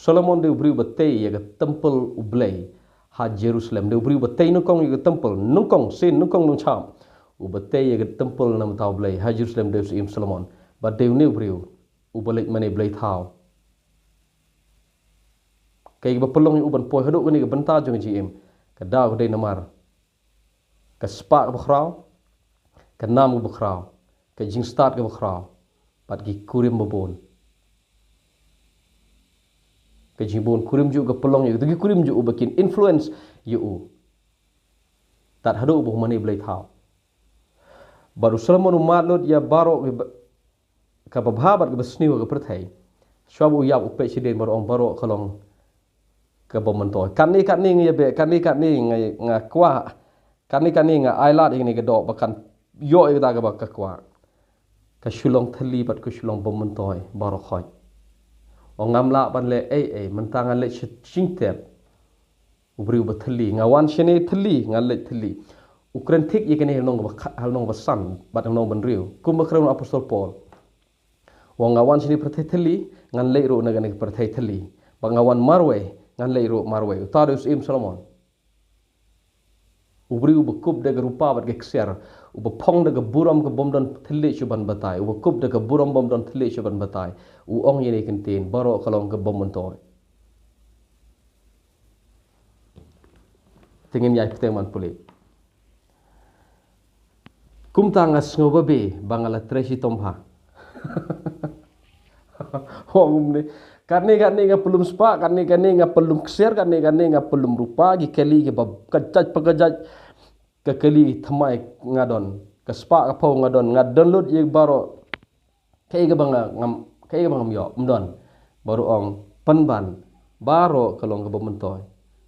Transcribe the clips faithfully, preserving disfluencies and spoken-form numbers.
Solomon dei u briew ba tei ïa ka temple U Blei ha Jerusalem. Dei u briew ba tei nyngkong ïa ka temple, nyngkong, sien nyngkong nongsham. U ba tei ïa ka temple na mynta U Blei ha Jerusalem, dei u Syiem Solomon. Bad dei une u briew u ba leit mane blei thaw. Kaei kaba pynlong ïa u ban poi haduh kane ka bynta jong ka jingim? Ka daw ka dei namar ka spah kaba khraw, ka nam kaba khraw, ka jingstad kaba khraw, bad ki kurim ba bun. Ka jingbun kurim jong u ka pynlong ïa u, ki kurim jong u ba kin influence ïa u. Tad haduh ba u mane blei thaw. Bad u Solomon u mad lut ïa baroh kaba, kaba bha bad kaba sniew ha ka pyrthei. Shuwa ba u ïap u peit shadien bad u ong baroh ka long ka bym myntoi. Katne katne nga ïa beh, katne katne nga, nga kwah, katne katne nga ai lad ïa kane ka doh ba kan ïoh ïa kata kaba ka kwah. Ka shu long thylli bad ka shu long bym myntoi baroh khoit. Ong ngam lah ban leh ei ei, mynta nga leit sha jingtep. U briew ba thylli, nga wan shane thylli, nga leit thylli. U kren thik ïa kane ha lynnong ba kha-, ha lynnong ba san bad ha lynnong ba hynriew. Kumba kren u apostol Paul. Ong nga wan shane pyrthei thylli, ngan leit ruh na kane ka pyrthei thylli. Bad nga wan marwei, ngan leit ruh marwei. Uta dei u Syiem Solomon. U briew uba kup da ka rupa bad ka ksiar, uba phong da ka burom ka bym don thylliej shuh ban batai, uba kup da ka burom bym don thylliej shuh ban batai. U ong ïa kane ka ktien, baroh ka long ka bym myntoi. Te ngin ïai bteng ban pule. Kumta nga sngew babe ba nga la trei shitom bha. Ong kumne, katne katne nga pynlum spah, katne katne nga pynlum ksiar, katne katne nga pynlum rupa, ki kali kiba ka jait pa ka jait, ka kali thymmai nga don, ka spah ka phew nga don, nga don lut ïa baroh. Kaei kaba nga ngam, kaei kaba ngam ïoh, ym don. Baroh ong pynban, baroh ka long kaba myntoi.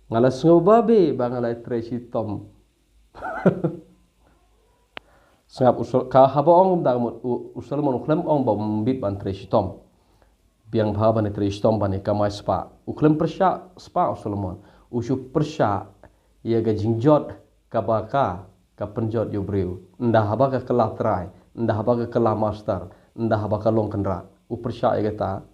Nga la sngew babe ba nga la trei shitom. Sngap u Sol-, ka haba ong kumta ka mut, u, u Solomon u khlem ong ba um bit ban trei shitom. Biang bha ban trei shitom ban ïa kamai spah. U khlem pyrshah spah u Solomon. U shu pyrshah ïa ka jingjot kaba ka, ka pynjot ïa u briew. Ynda haba ka kylla trai, ynda haba ka kylla master, ynda haba ka long kynrad. U pyrshah ïa kata,